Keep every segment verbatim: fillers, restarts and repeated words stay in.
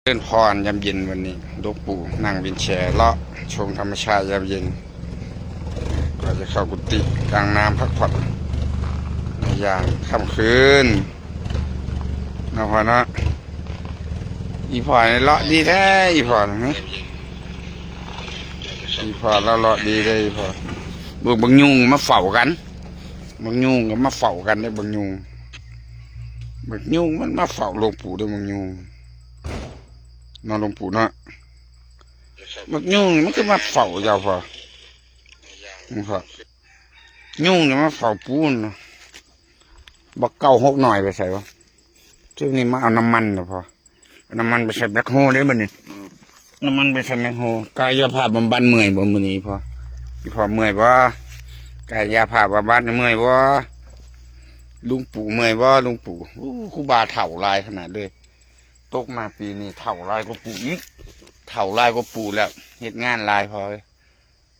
เจริญพรยามเย็นวันนี้ หลวงปู่นั่งวีลแชร์เลาะชมธรรมชาติยามเย็น ก็จะเข้ากุฏิกลางน้ำพักผ่อนในยามค่ำคืน เนาะพ่อเนาะ อีพ่อนี่เลาะดีแท้ อีพ่อนี่ อีพ่อเราเลาะดีได้อ อีพ่อ เบิ่งบักยุงมาเฝ้ากัน บักยุงก็มาเฝ้ากันได้อ บักยุง บักยุงมันมาเฝ้าหลวงปู่ได้อ บักยุง เนาะหลวงปู่เนาะ บักยุงนี่มันคือมาเฝ้าเจ้าพ่อ นี่พ่อ ยุงนี่มาเฝ้าปู่เนาะ บักเก้าหกหน่อยไปใส่วะ ช่วงนี้มาเอาน้ำมันนะพ่อ เอาน้ำมันไปใส่แบ็คโฮได้บ่นี่ น้ำมันไปใส่แบ็คโฮ กายภาพบำบัดเมื่อยบ่มื้อนี้พ่อ อีพ่อเมื่อยบ่ กายภาพบำบัดเมื่อยบ่ ลุงปู่เมื่อยบ่ ลุงปู่ อู้ ครูบาเฒ่าหลายขนาดเลย ตกมาปีนี้เฒ่าหลายกว่าปู่อีก เฒ่าหลายกว่าปู่แล้ว เฮ็ดงานหลายพ่อเอ้ย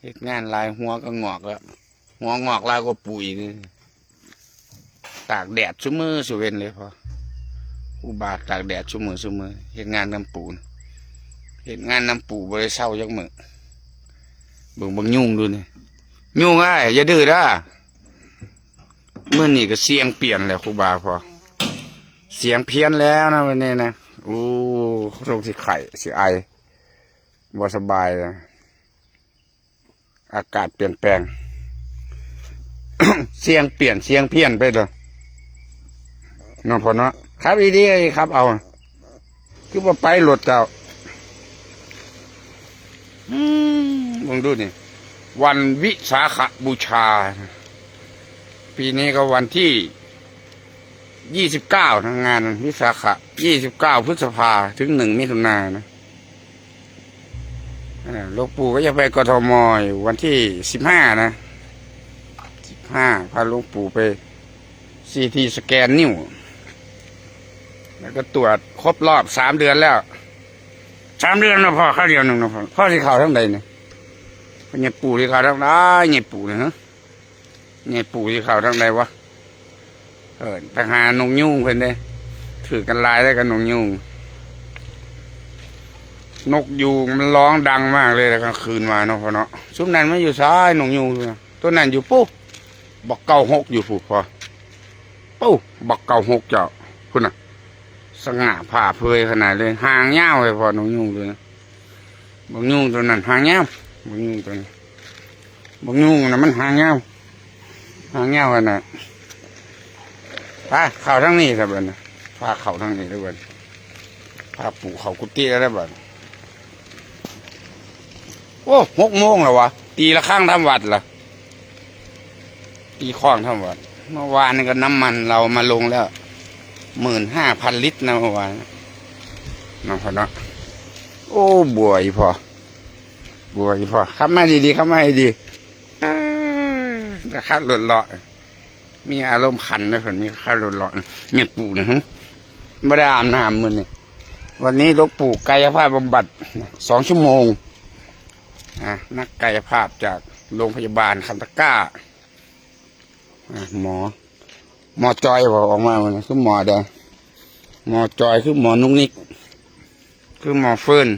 เฮ็ดงานหลาย หัวก็งอกแล้ว หัวงอกหลายกว่าปู่อีก ตากแดดซุมื้อซุเว็นเลยพ่อ ครูบาตากแดดซุมื้อซุมื้อ เฮ็ดงานนำปู่นะ เฮ็ดงานนำปู่บ่ได้เซาจักมื้อ เบิ่งบักยุงดูนี่ ยุงเอ้ย อย่าดื้อเด้อ มื้อนี้ก็เสียงเปลี่ยนแล้วครูบาพ่อ เสียงเพี้ยนแล้วนะวันนี้นะ โอ้ โรคสิไข้สิไอ บ่สบายเลย อากาศเปลี่ยนแปลง เสียงเปลี่ยน เสียงเพี้ยนไปเลย เนาะพ่อเนาะ ครับ อีดีครับ เอา คือว่าไปรถเจ้า อืม เบิ่งดูนี่ วันวิสาขบูชา ปีนี้ก็วันที่ ยี่สิบเก้านะ งานวิสาขะ ยี่สิบเก้า พฤษภา ถึง หนึ่ง มิถุนายนนะ อ่า หลวงปู่ก็จะไป กทม อยู่วันที่ สิบห้า นะ สิบห้า พาหลวงปู่ไป ซีที สแกนนิ้ว แล้วก็ตรวจครบรอบ สาม เดือนแล้ว สาม เดือนนะพ่อ คราวเดียวหนึ่งนะพ่อ พ่อสิเข้าทางใดเนี่ย พ่อใหญ่ปู่สิเข้าทางใด ใหญ่ปู่เนี่ยฮะ ใหญ่ปู่สิเข้าทางใดวะ เออ ไปหานกยูงเพิ่นเด้ ถือกันหลายได้กับนกยูง นกยูงมันร้องดังมากเลยกลางคืนมาเนาะพ่อเนาะ ซุมนั้นมันอยู่ซ้ายนกยูงนะ ตัวนั้นอยู่ปุ๊บ บักเก้าหกอยู่ปุ๊บพ่อ ปุ๊บ บักเก้าหกเจ้า พุ่นน่ะ สง่าผ่าเผยขนาดเลย หางยาวเลยพ่อ นกยูงตัวนั้น บักยูงตัวนั้น หางยาว บักยูงตัวนั้น บักยูงน่ะมันหางยาว หางยาวขนาด ไป เข้าทางนี้ครับบัดนี้ พาเข้าทางนี้แล้วบัดนี้ พาปู่เข้ากุฏิแล้วบัดนี้ โอ้ หกโมงแล้ววะ ตีระฆังทำวัดละ ตีฆ้องทำวัด เมื่อวานนี้ก็น้ำมันเรามาลงแล้ว หมื่นห้าพันลิตรนะเมื่อวาน เนาะพ่อเนาะ โอ้ บัวอีพ่อ บัวอีพ่อ ขับมาดีๆ ขับมาดีๆ เอ้ย แต่ขับรถเลาะ มีอารมณ์ขันนะ ผมมีขับรถเลาะ เนี่ยปู่นะฮะ ไม่ได้อาบน้ำมื้อนี้ วันนี้หลวงปู่กายภาพบำบัด สองชั่วโมง อ่ะ นักกายภาพจากโรงพยาบาลคำตะกร้า อ่ะ หมอ หมอจอยบอกออกมาวันนี้ คือหมอใด หมอจอย คือหมอนุกนิก คือหมอเฟิร์น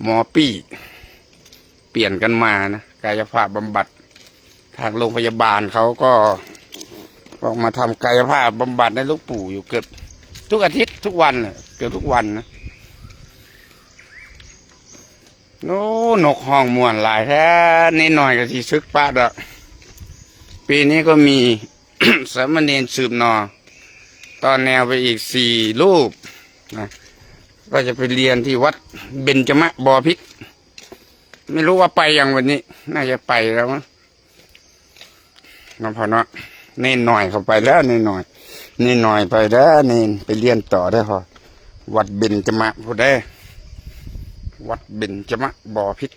หมอปี้ เปลี่ยนกันมานะ กายภาพบำบัด ทางโรงพยาบาลเขาก็ออกมาทำกายภาพบำบัดให้หลวงปู่อยู่เกือบทุกอาทิตย์ ทุกวันน่ะ เกือบทุกวันนะ โอ้ นกฮ้องม่วนหลายแท้ นิดหน่อยก็สิสึกปะดอก ปีนี้ก็มี สามเณรสืบหน่อ ต่อแนวไปอีกสี่รูปนะ ก็จะไปเรียนที่วัดเบญจมะบพิตร ไม่รู้ว่าไปยังวันนี้ น่าจะไปแล้วมั้ง เนาะพ่อเนาะ เณรหน่อยเข้าไปแล้ว เณรหน่อย เณรหน่อยไปแล้ว เณรไปเรียนต่อได้อพ่อ วัดเบญจมะพุ้นเด้ วัดเบญจมะบพิตร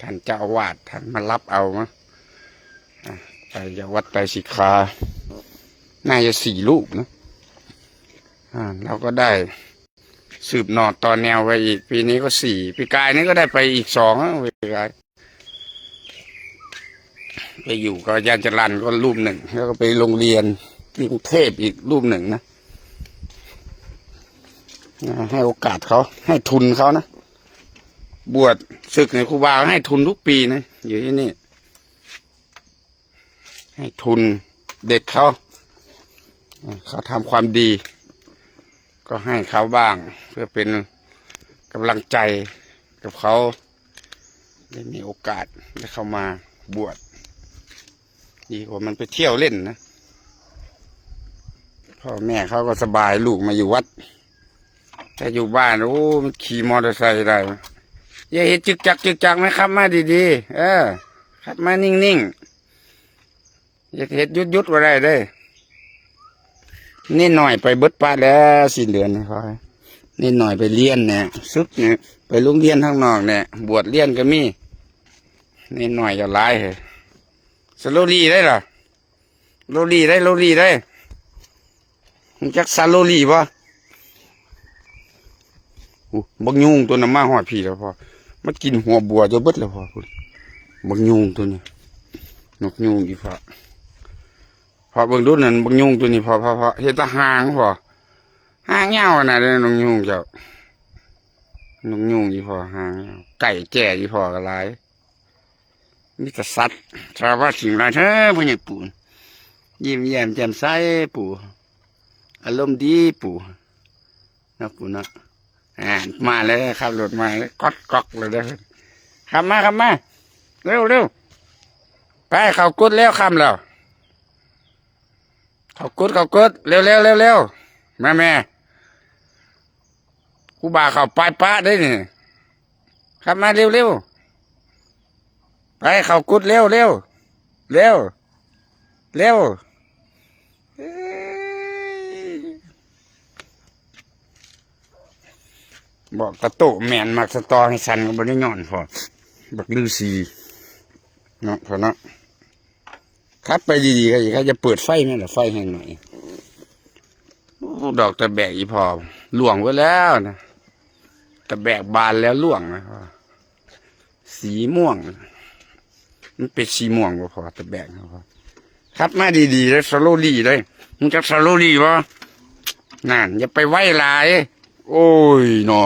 ท่านเจ้าอาวาสท่านมารับเอามา อ่ะ ไปจากวัดไตรสิกขา น่าจะสี่รูปนะ อ่า เราก็ได้สืบหน่อต่อแนวไปอีก ปีนี้ก็สี่ ปีกายนี้ก็ได้ไปอีกสองนะ ปีกาย ไปอยู่กับอาจารย์จรัญก็รูปหนึ่ง แล้วก็ไปโรงเรียนที่กรุงเทพอีกรูปหนึ่งนะ ให้โอกาสเขา ให้ทุนเขานะ บวชศึกในครูบาให้ทุนทุกปีนะ อยู่ที่นี่ ให้ทุนเด็กเขา เขาทำความดี ก็ให้เขาบ้าง เพื่อเป็นกำลังใจกับเขา ได้มีโอกาสได้เข้ามาบวช ดีกว่ามันไปเที่ยวเล่นนะ พ่อแม่เขาก็สบาย ลูกมาอยู่วัด ถ้าอยู่บ้าน โอ้ มันขี่มอเตอร์ไซค์ได้ อย่าเฮ็ดจึกจักจึกจักไหม ขับมาดีๆ เออ ขับมานิ่งๆ อย่าเฮ็ดยุดๆ ว่าได้เด้ นี่หน่อยไปเบิดปะแล้ว สิ้นเดือนนี่เขาให้นี่หน่อยไปเรียนเนี่ย ศึกเนี่ย ไปโรงเรียนทางนอกเนี่ย บวชเรียนก็มี นี่หน่อยก็หลายเหย สโลลีได้ล่ะ โลลีได้ โลลีได้ รู้จักสโลลีบ่ อู้ บักยูงตัวนั้นมาฮอดพี้แล้วพ่อ มากินหัวบัวจนเบิดแล้วพ่อ พุ้น บักยูงตัวนี้ นกยูงอีพ่อ พ่อเบิ่งดูนั่น บักยูงตัวนี้พ่อ พ่อ พ่อ เฮ็ดแต่หางพ่อ หางยาวขนาดนั้น นกยูงเจ้า นกยูงอีพ่อ หางยาว ไก่แจ้อีพ่อก็หลาย มีแต่สัตว์ สารพัดสิ่งหลายเด้อ พ่อใหญ่ปู่ ยิ้มแย้มแจ่มใสปู่ อารมณ์ดีปู่ นะปู่เนาะ อ่า มาแล้วครับ รถมาแล้ว ก๊อกก๊อกเลยเด้อ ขับมา ขับมา เร็วเร็ว ไป เข้ากุฏิแล้ว ค่ำแล้ว เข้ากุฏิ เข้ากุฏิ เร็วเร็วเร็วเร็ว มาแม่ ครูบาเข้าไปปะได้นี่ ขับมาเร็วเร็ว ไป เข้ากุฏิ เร็วเร็ว เร็ว เร็ว เอ้ย บอกตะโตะแม่น มักสะตอให้สั่นก็บ่ได้ย้อนพ่อ บักฤๅษี เนาะพ่อเนาะ ขับไปดีๆ ก็อีก เขาจะเปิดไฟแม่นล่ะ ไฟแฮงหน่อย โอ้ ดอกตะแบกอีพ่อ ร่วงไปแล้วนะ ตะแบกบานแล้วร่วงนะพ่อ สีม่วง มันเป็นสีม่วงบ่พ่อ ตะแบกนะพ่อ ขับมาดีๆ แล้ว สโลลีเลย มึงจักสโลลีบ่ นั่น อย่าไปไวหลาย โอ้ยหนอ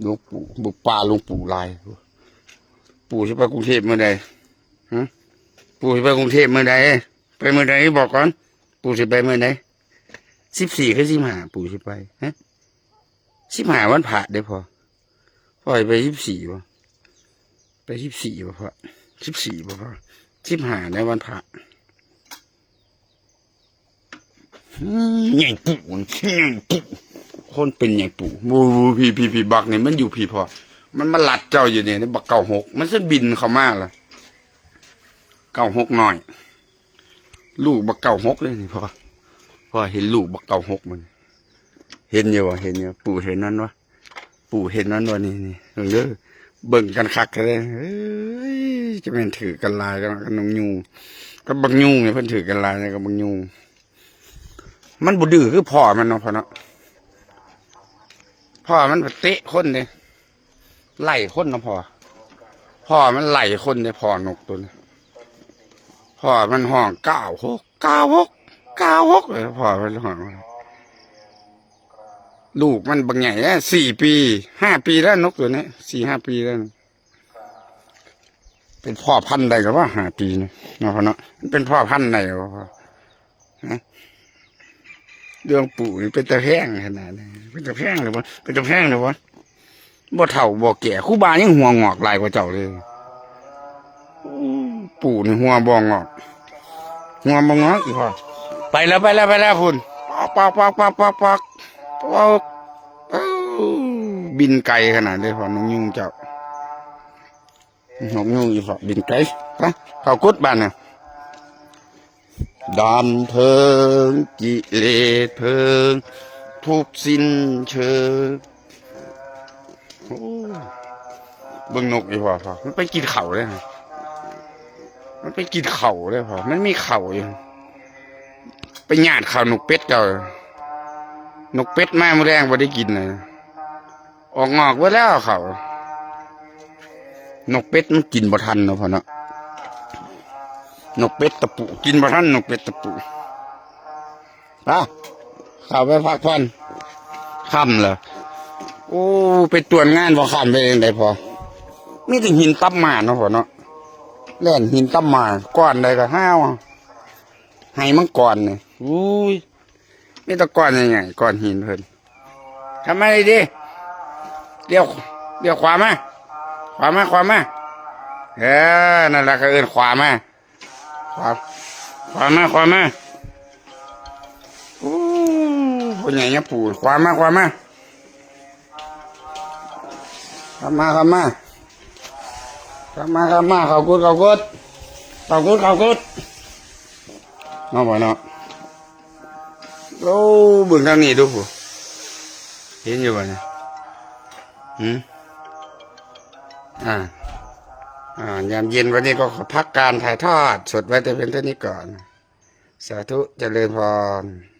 หลวงปู่ บุกป่าหลวงปู่หลาย ปู่สิไปกรุงเทพฯมื้อใด ฮะ ปู่สิไปกรุงเทพฯมื้อใด ไปมื้อใดบอกก่อน ปู่สิไปมื้อใด สิบสี่ คือ สิบห้า ปู่สิไป ฮะ สิบห้า วันพระเด้อพ่อ พ่อสิไป สิบสี่ บ่ ไป สิบสี่ บ่พ่อ สิบสี่ บ่พ่อ สิบห้า ในวันพระ อืม ใหญ่ปู่ ใหญ่ปู่ คนเป็นใหญ่ปู่ บู บู พี่ พี่ พี่ บักนี่มันอยู่พี่พ่อ มันมาลัดเจ้าอยู่เนี่ย บัก เก้าหก มันสิบินเข้ามาล่ะ เก้าหก น้อย ลูกบัก เก้าหก เลยนี่พ่อ พ่อเห็นลูกบัก เก้าหก มัน เห็นอยู่บ่ เห็นอยู่ ปู่เห็นนั่นวะ ปู่เห็นนั่นวะ นี่ นี่ เบิ่งเด้อ เบิ่งกันคักเลย เฮ้ย จะแม่นถือกันหลายกันกับนกยูง กับบักยูงเนี่ย เพิ่นถือกันหลายนะกับบักยูง มันบ่ดื้อคือพ่อมันเนาะพ่อเนาะ พ่อมันไปเตะคนเด้ ไล่คนเนาะพ่อ พ่อมันไล่คนเด้ พ่อนกตัวนี้ พ่อมันฮ้อง เก้าหก เก้าหก เก้าหก เลย พ่อมันฮ้อง ลูกมันบักใหญ่นะ สี่ปี ห้าปีแล้ว นกตัวนี้ สี่ห้าปีแล้ว เป็นพ่อพันธุ์ใดก็ว่า ห้าปีนี่เนาะพ่อเนาะ มันเป็นพ่อพันธุ์ใดก็ว่า ฮะ เรื่องปู่นี่เป็นตาแพงขนาดนี้ เป็นตาแพงเลยบ่ เป็นตาแพงเลยบ่ บ่เฒ่าบ่แก่ ครูบายังหัวงอกหลายกว่าเจ้าเลย ปู่นี่หัวบ่งอก หัวบ่งอกอีพ่อ ไปแล้ว ไปแล้ว ไปแล้วพุ้น ปอก ปอก ปอก ปอก ปอก ปอก ปอก เอ้า บินไกลขนาดเลยพ่อ นกยูงเจ้า นกยูงอีพ่อ บินไกล ไป เข้ากุฏิบ้านน่ะ ดับเพลิงกิเลสเพลิง ทุกข์สิ้นเชิง โอ้ เบิ่งนกอีพ่อ พ่อ มันไปกินข้าวเลยนะ มันไปกินข้าวเลยพ่อ มันมีข้าวอยู่ ไปหยาดข้าวนกเป็ดเจ้า นกเป็ดมามื้อแลงบ่ได้กินเลย ออกงอกเบิดแล้วข้าว นกเป็ดมันกินบ่ทันเนาะพ่อเนาะ นกเป็ดตะปู กินบ่ทัน นกเป็ดตะปู ไป เข้าไปพักผ่อน ค่ำเหรอ โอ้ ไปตรวจงานพอค่ำไปเองได้พอ มีแต่หินตับหมาเนาะพอเนาะ แล่นหินตับหมา ก้อนใดก็ห้าว ไหมังกรเนี่ย อุ้ย มีแต่ก้อนใหญ่ๆ ก้อนหินเพิ่น ทำไมดิ เลี้ยว เลี้ยวขวามา ขวามา ขวามา เออ นั่นแหละเขาเอิ้นขวามา ขวา ขวามา ขวามา โอ้ พ่อใหญ่เนี่ยปู่ ขวามา ขวามา ขวามา ขวามา ขวามา ขวามา เขากุด เขากุด เขากุด เขากุด เนาะบ่เนาะ โอ้ เบิ่งทางนี้ดูพุ้น เห็นอยู่บ่เนี่ย หืม อ่า อ่า ยามเย็นวันนี้ก็ขอพักการถ่ายทอดสดไว้แต่เพียงเท่านี้ก่อน สาธุ เจริญพร